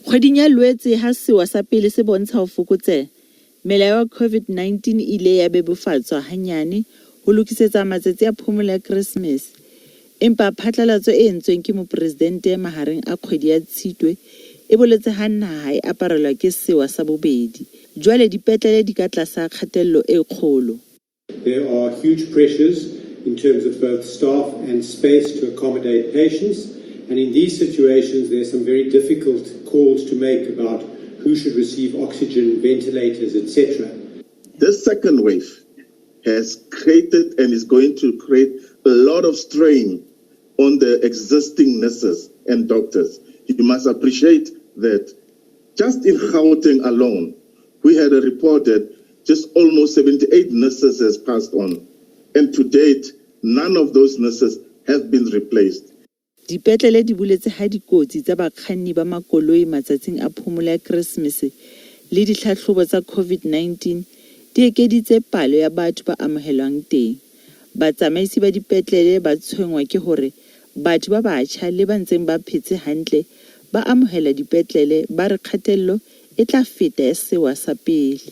Kgweding ya Loetse ha sewa sa pele se bontsha ho fokotseha, melao ya COVID-19 e ile ya bebofatswa hanyane ho lokisetsa matsatsi a phomolo ya Keresemese. Empa phatlalatso e entsweng ke Mopresidente mahareng a kgwedi ya Tshitwe e boletse ha naha e aparelwa ke sewa sa bobedi. Jwale dipetlele di ka tlasa kgatello e kgolo. There are huge pressures in terms of both staff and space to accommodate patients. And in these situations, there are some very difficult calls to make about who should receive oxygen, ventilators, etc. This second wave has created and is going to create a lot of strain on the existing nurses and doctors. You must appreciate that just in Gauteng alone, we had a report that just almost 78 nurses has passed on. And to date, none of those nurses have been replaced. Dipetlele di boletse ha dikotsi tsa bakganni ba makoloi matsatsing a phomolo ya Keresemese le ditlhahlobo tsa COVID-19 di ekeditse palo ya batho ba amohelwang teng. Batsamaisi ba dipetlele ba tshwenngwa ke hore batho ba batjha le ba ntseng ba phetse hantle ba amohela dipetlele ba re kgatello e tla feta ya sewa sa pele.